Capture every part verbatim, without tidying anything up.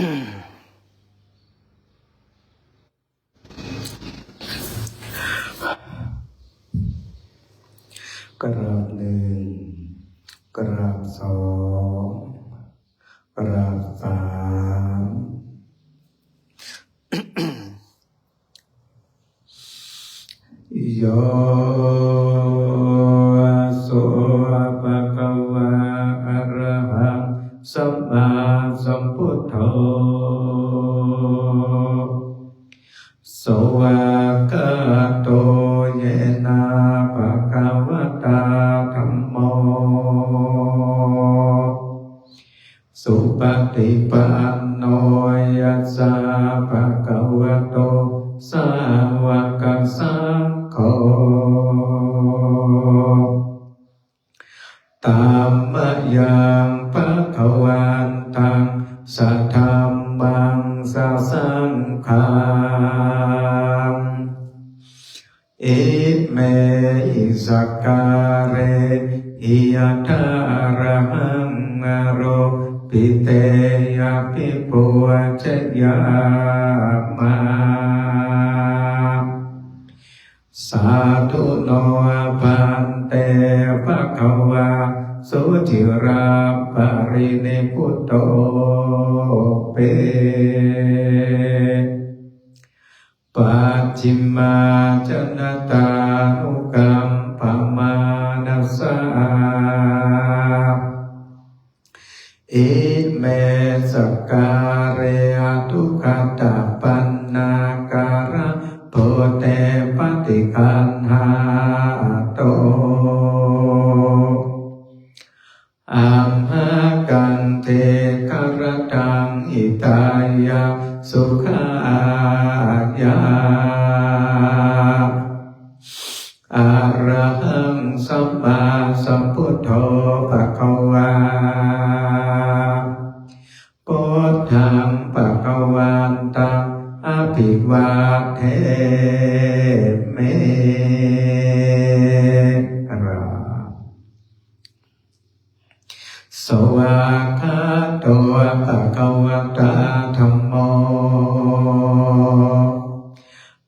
กราบหนึ่ง กราบสอง กราบสาม Yo so bhagavā arahaṃ sammāsambuddho, svākkhāto yena bhagavatā dhammo, supaṭipanno yassa bhagavato sāvakasaṅgho, tammayaṃ bhagavantaṃ sadhammaṃ sasaṅghaṃ, imehi sakkārehi yathārahaṃ āropitehi abhipūjayāma. Sādhu no bhante bhagavā suciraparinibbutopi, pacchimājanatānukampamānasā, ime sakkāre adukkhatabbannakārabhūte paṭiggaṇhātu, amhākaṃ dīgharattaṃ hitāya sukhāya. Arahaṃ sammāsambuddho bhagavā, buddhaṃ bhagavantaṃ abhivādemi. Svākkhāto bhagavatā dhammo,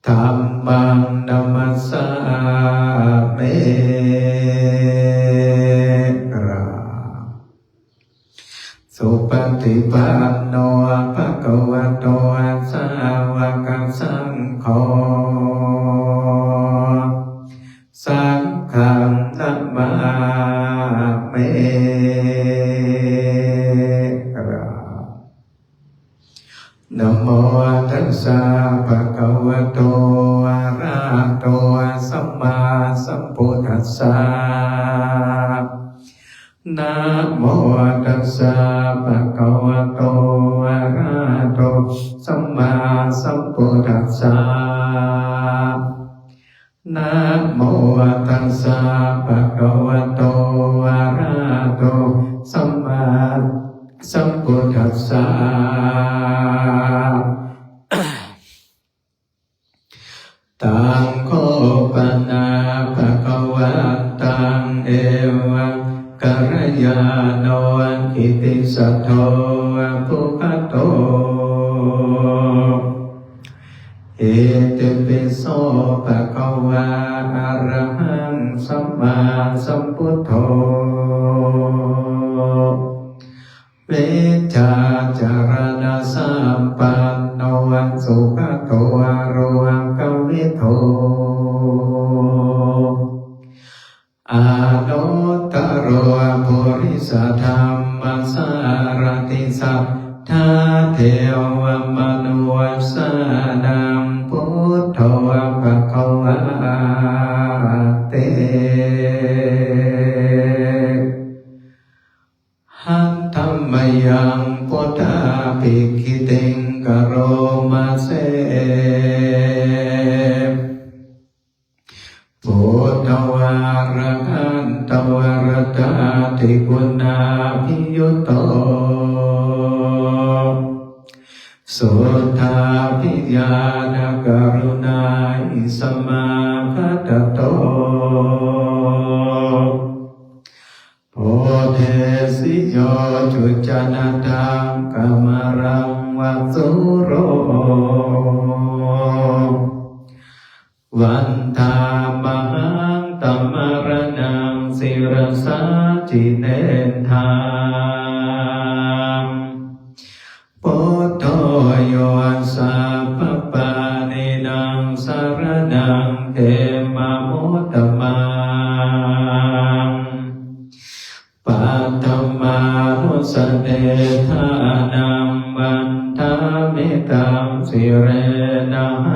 dhammaṃ namassāmi. Supaṭipanno bhagavato sāvakasaṅgho, saṅghaṃ namāmi. Namo tassa bhagavato arahato sammāsambuddhassa. Namo tassa bhagavato arahato sammāsambuddhassa. Namo tassa bhagavato arahato sammāsambuddhassa. Taṃ kho pana bhagavantaṃ evaṃ kalyāṇo kittisaddo abbhuggato. Itipi so bhagavā arahaṃ sammāsambuddho, vijjācaraṇasampanno sugato lokavidū, anuttaro purisadammasārathi satthā devamanussānaṃ buddho bhagavāti. Handa mayaṃ buddhapākītiṃ karoma se. Buddho arahanto varadatiguṇābhiyutto, suddhābhiñāṇakaruṇāhi samāgatatto, bodhesi yo cuncaṇṇataṃ kamalaṃ sūro. Vandāmahaṃ tamaraṇaṃ sirasā jinendaṃ. Buddho yo sabbapāṇīnaṃ saraṇaṃ khemamuttamaṃ. Paṭhamānussatiṭṭhānaṃ vandāmi taṃ sirenahaṃ.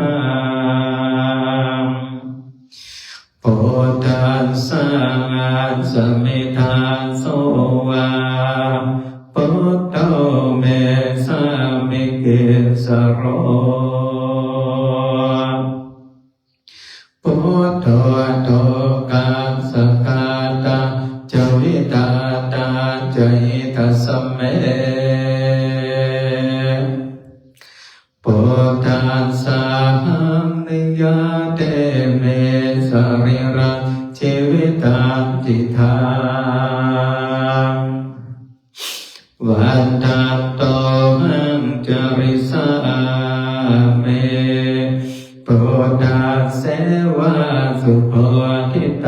Buddhaṃ saṅghañca mitā so vā, buddho me sāmikissaro. Buddho dukkassa ghātā ca vidhātā ca hitassa me. Buddhassāhaṃ niyyādemi sarīrañjīvitañcidaṃ. Vandantohaṃ carissāmi buddhasseva subodhitaṃ.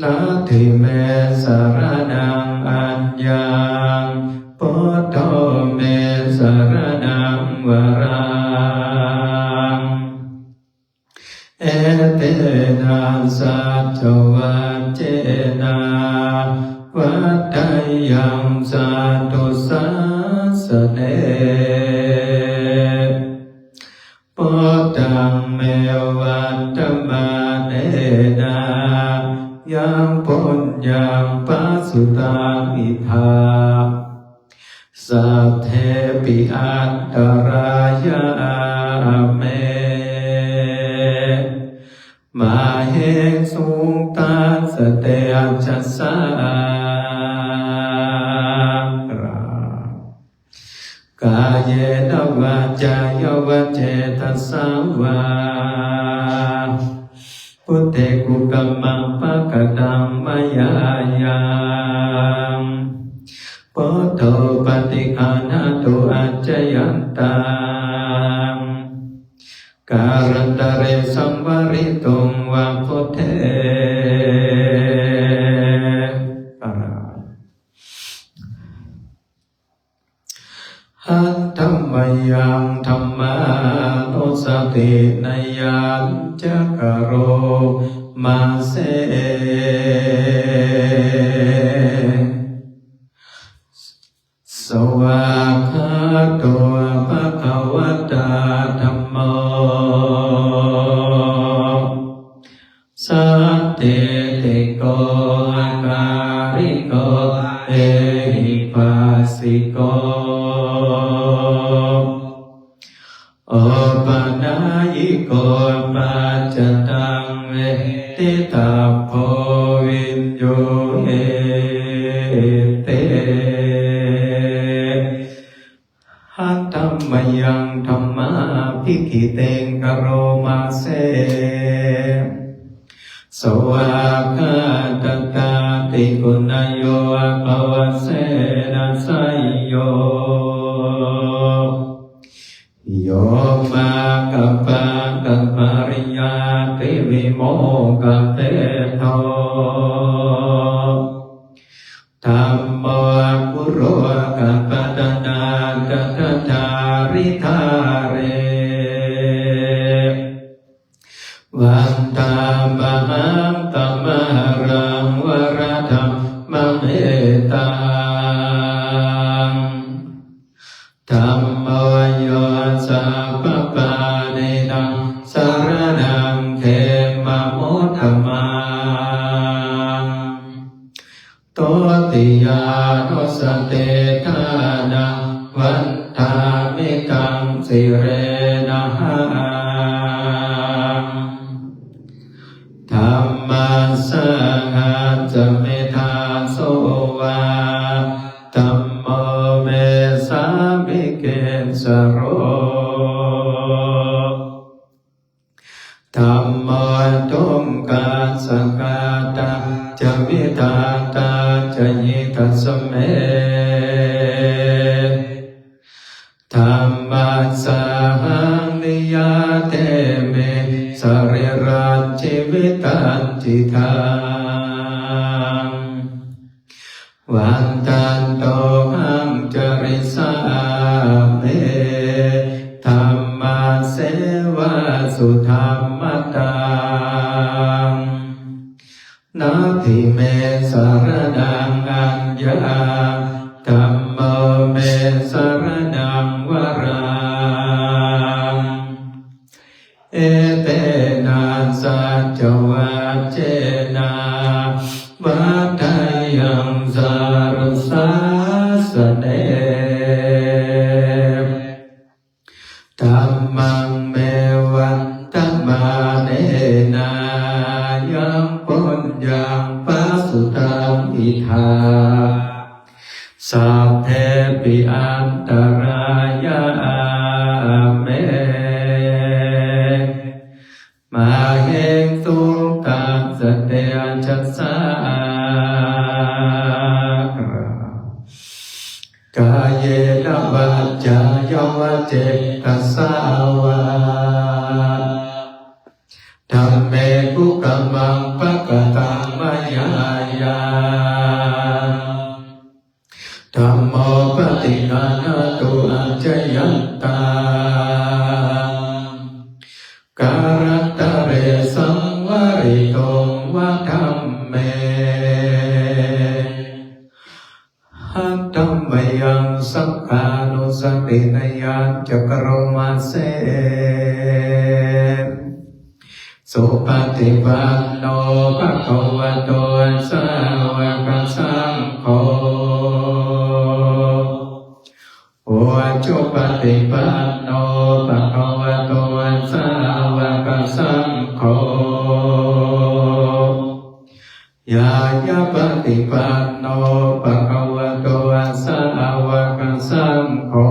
Natthi me saraṇaṃ aññaṃ, buddho me saraṇaṃ varaṃ. Etena saccavajjena vaḍḍheyyaṃ satthu sāsane. Buddhaṃ me vandamānena yaṃ puññaṃ pasutaṃ idha, sabbepi antarāyā me māhesuṃ tassa tejasā. Kāyena vācāya va cetasā vā, buddhe kukammaṃ pakataṃ mayā yaṃ, buddho paṭiggaṇhatu accayantaṃ, kālantare saṃvarituṃ va buddhe. Handa mayaṃ dhammānussatinayañca karoma se. Svākkhāto bhagavatā dhammo sandiṭṭhiko akāliko ehipassiko opanayiko paccattaṃ veditabbo viññūhīti. Handa mayaṃ dhammābhigītiṃ karoma se. Svākkhātatādiguṇayogavasena seyyo, yo mākkhappakapariññāti vimokkhabhedo, dhammo kulokapatanā tathadhāridhāre. Vandāmahaṃ tamaraṃ varadhammametaṃ. Dhammo yo sabbapāṇīnaṃ saraṇaṃ khemamuttamaṃ. Dutiyānussatiṭṭhānaṃ vandāmi taṃ sirenahaṃ. Dhammassaṅghassa metā so vā, dhammo me sāmikissaro. Dhammo dukkhassa ghātā ca vidhātā ca hitassa me. Cittaṃ. Vandantohaṃ carissāmi dhammasseva sudhammataṃ. Natthi me saraṇaṃ aññaṃ, dhammo me saraṇaṃ varaṃ. Etena saccavajjena vaḍḍheyyaṃ saruṃ sāsane. Dhammaṃ me vandamānena yaṃ puññaṃ pasutaṃ idha, sabbepi antarāyā me māhesuṃ tassa tejasā. Kāyena vācāya va cetasā vā, dhamme kukammaṃ pakataṃ mayā yaṃ, dhammo paṭiggaṇhatu accayantaṃ, kālantare saṃvarituṃ va dhamme. Handa mayaṃ saṅghānussatinayañca karoma se. Supaṭipanno bhagavato sāvakasaṅgho, ujupaṭipanno bhagavato sāvakasaṅgho, ñāyapaṭipanno bhagavato sāvakasaṅgho,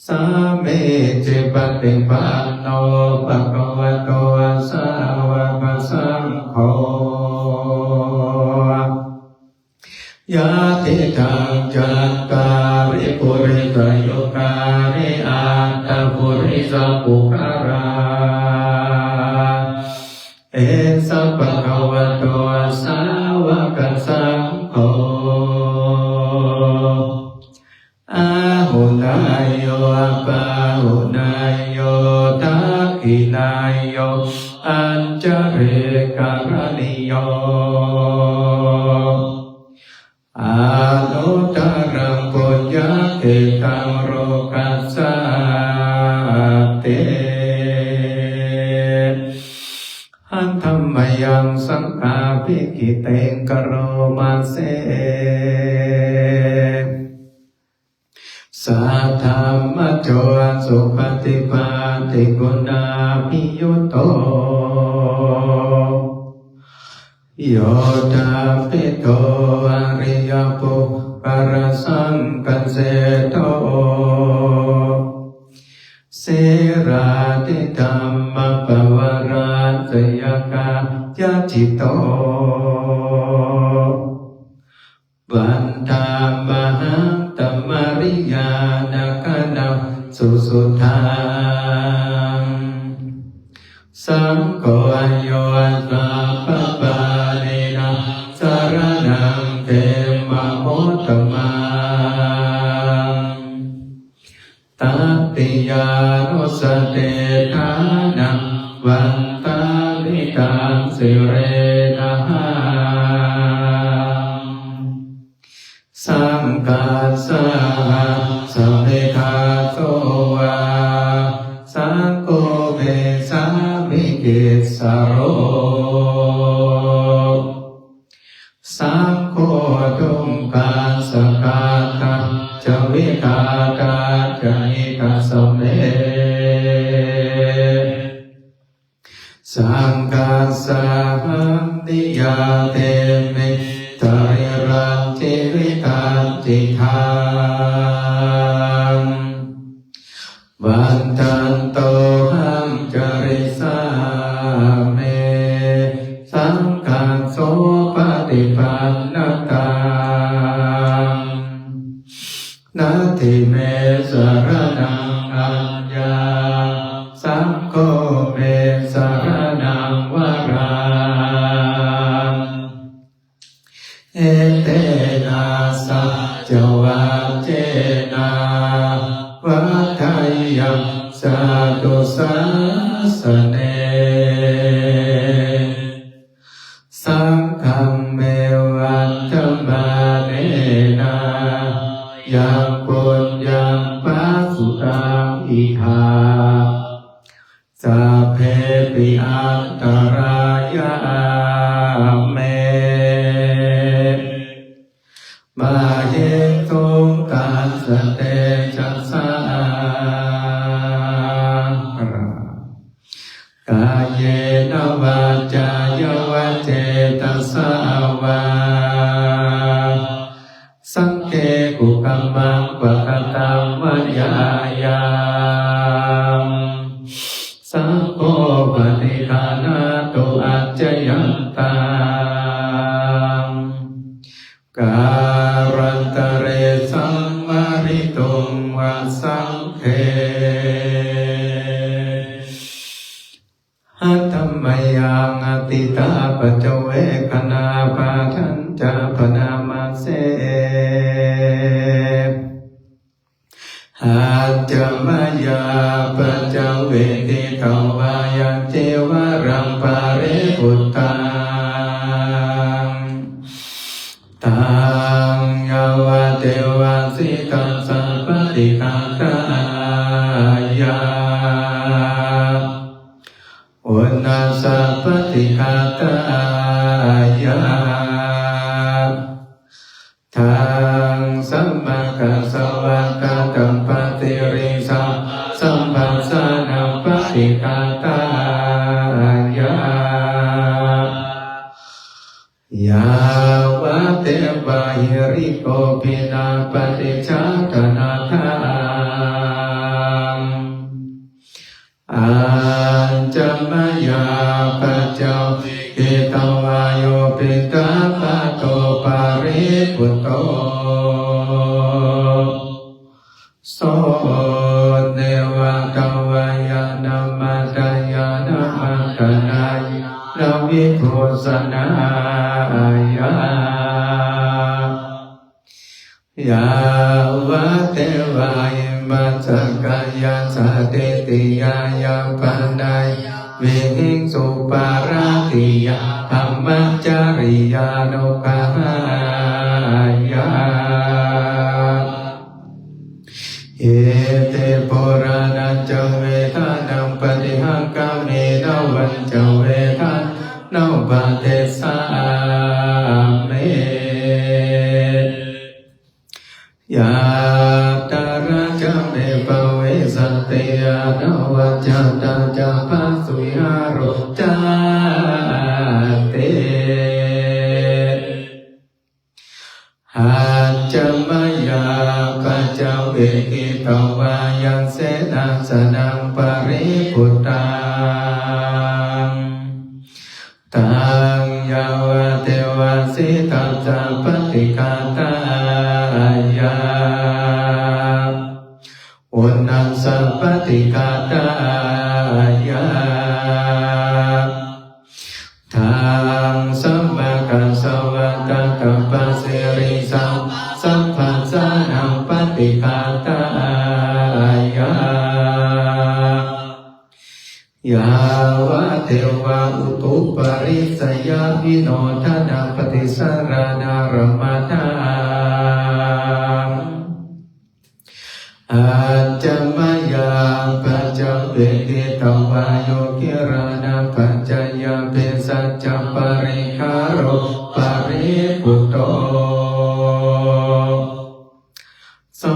sāmīcipaṭipanno bhagavato sāvakasaṅgho, yadidaṃ cattāri purisayugāni aṭṭha purisapuggalā, esa bhagavato sāvakasaṅgho, āhuneyyo pāhuneyyo dakkhiṇeyyo añjalikaraṇīyo, anuttaraṃ puññakkhettaṃ lokassāti. Handa mayaṃ saṅghābhigītiṃ karoma se. Saddhammajo supaṭipattiguṇābhiyutto, yoṭṭhabbidho ariyapuggalasaṅghaseṭṭho, sīlādidhammapavarāsayakāyacitto, vandāmahaṃ tamariyāna gaṇaṃ susuddhaṃ. Saṅgho yo sabbapāṇīnaṃ saraṇaṃ khemam uttamaṃ, tatiyānussatiṭṭhānaṃ vandāmi taṃ sirenahaṃ. Saṅghassāhasmi dāso va, saṅgho me sāmikissaro, saṅgho dukkassa ghātā ca vidhātā ca hitassa me. Saṅghassāhaṃ niyyādemi sarīrañjīvitañcidaṃ. Vandantohaṃ carissāmi saṅghaṃ sopaṭipannataṃ. Natthi me saraṇaṃ aññaṃ, saṅgho me saraṇaṃ Etena saccavajjena vaḍḍheyyaṃ satthu sāsane. Saṅghaṃ me vandamānena yaṃ puññaṃ pasutaṃ idha, sabbepi antarāyā me māhesuṃ tassa tejasā. Kāyena vācāya va cetasā vā, saṅghe kukammaṃ pakataṃ mayā yaṃ, sabbo paṭiggaṇhatu accayantaṃ, kālantare saṃvarituṃ va saṅghe. Handa mayaṃ atītā paccavekkhaṇā pāṭhañca bhaṇāma se. Handa mayā paccavekkhitvā yaṃ cīvaraṃ paribhuttaṃ, taṃ yāvadeva sītassa paṭighātāya, uṇhassa paṭighātāya, taṃ samāgasvātātapasiriṃsapasamphassānaṃ paṭighātāya, yāvadeva hirikopinapaṭicchādanatthaṃ. Handa mayā paccavekkhitvā yo piṇḍapāto paribhutto, so neva davāya na madāya na maṇḍanāya na vibhūsanāya, yāvadeva imassa kāyassa ṭhitiyā yāpanāya vihiṃsuparatiyā brahmacariyānuggahāya, iti purāṇañca vedanaṃ paṭihaṅkhāmi navañca vedanaṃ nupaṭissāmi. Yātrā ca me bhavissati anavajjatā ca phāsuvihāro cāti. Handa mayā paccavekkhitvā yaṃ senāsanaṃ paribhuttaṃ, taṃ yāvadeva sītassa paṭighātāya, uṇhassa paṭighātāya, taṃ samāgasvātātapasiriṃsapasamphassānaṃ paṭighātāya, yāvadeva utuparissayavinodanapaṭisaraṇārammatthaṃ. Handa mayā paccavekkhitvā yo gilānapaccayabhesajjaparikkhāro paribhutto, so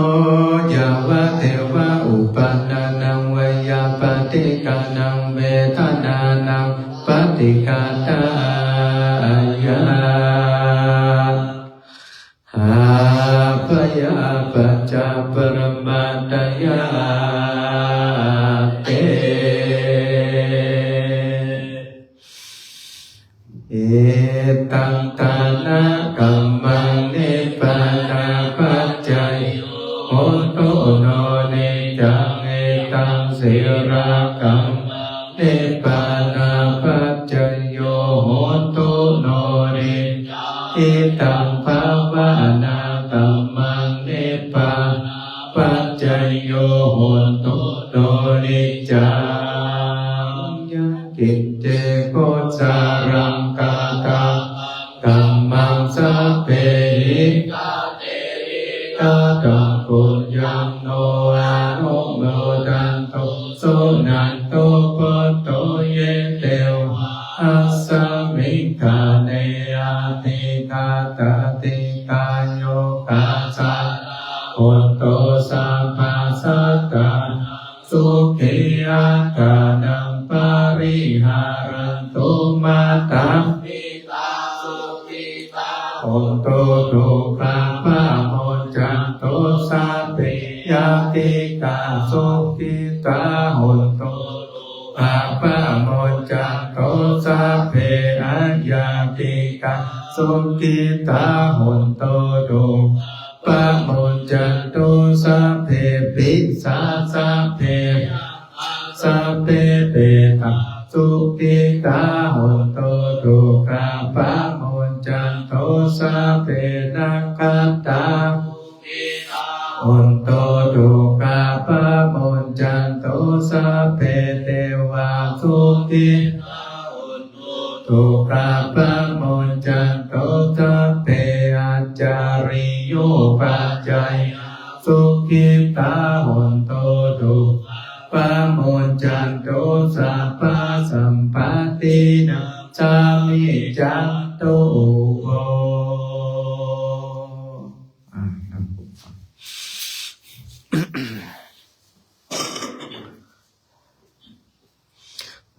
yāvadeva uppannānaṃ veyyābādhikānaṃ vedanānaṃ paṭighātāya, abyāpajjhaparamatāyāti. Etaṃ ṭhānakammaṃ nibbānapaccayo hotu no niccaṃ. Etaṃ sīlakammaṃ nibbānapaccayo hotu no niccaṃ. Idaṃ bhāvanākammaṃ nibbānapaccayo hotu no niccaṃ. Yaṅkiñci kusalaṃ katammaṃ kammaṃ sabbehi katehi kataṃ puññaṃ no anumodantu suṇantu bhonto ye devā asmiṃ ṭhāne adhigatā ṭhitā yogācarā hontu sabbasattaṃ sukhī attānaṃ pariharantu. Mātā pitā sukhitā hontu dukkhā pamuñcantu sabbe ñātikā sukhitā hontu dukkhā pamuñcantu sabbe aññātikā sukhitā hontu dukkhā pamuñcantu sabbe pisā sabbe sabbe petā sukhitā hontu dukkhā pamuñcantu sabbe nakkhattā hontu dukkhā pamuñcantu sabbe devā sukhitā dukkhā pamuñcantu sabbe ācariyūpajjhāyā sukhitā hontu dukkhā pamuñcantu sabbasampattīnaṃ samijjhantu vo.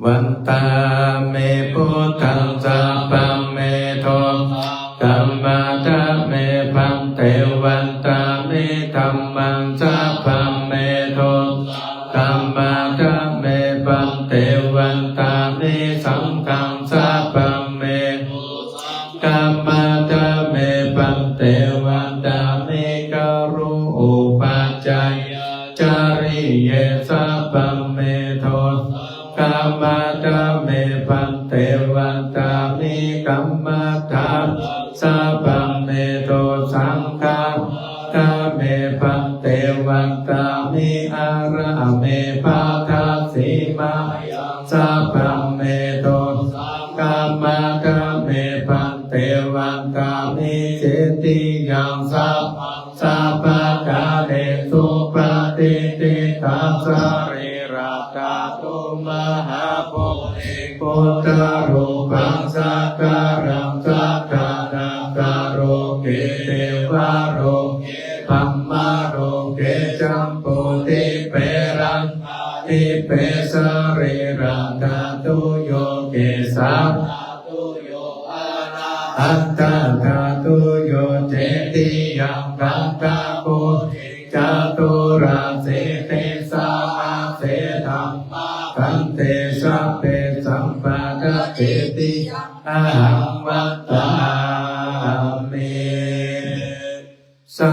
Vandāmi buddhaṃ sabbaṃ me dhosaṃ khamatha me bhante. Vandāmi dhammaṃ sabbaṃ me dhosaṃ khamatha me bhante. Vandāmi saṅghaṃ sabbaṃ me dhosaṃ khamatha me bhante. Vandāmi gurūpajjhāyā cariye sabbaṃ me dhosaṃ khamatha me bhante. Vandāmi kammadhammaṃ sabbaṃ me dhosaṃ khamatha me bhante. Vandāmi ārāme baddhasīmāyaṃ sabbaṃ me dhosaṃ khamatha me bhante. Vandāmi cetiyaṃ sabbaṃ sabbaṭṭhānesu patiṭṭhitaṃ sarīradhātu mahābodhiṃ buddharūpaṃ sakalaṃ sadā loke devaloke brahmaloke jambudīpe laṅkādīpe sarīradhātuyo kesā dhātuyo anattadhātuyo cetiyaṃ gandhabodhiṃ caturāsītisahassadhammakkhandhe sabbesampadaṃ cetiyaṃ ahaṃ vandāmi. Sā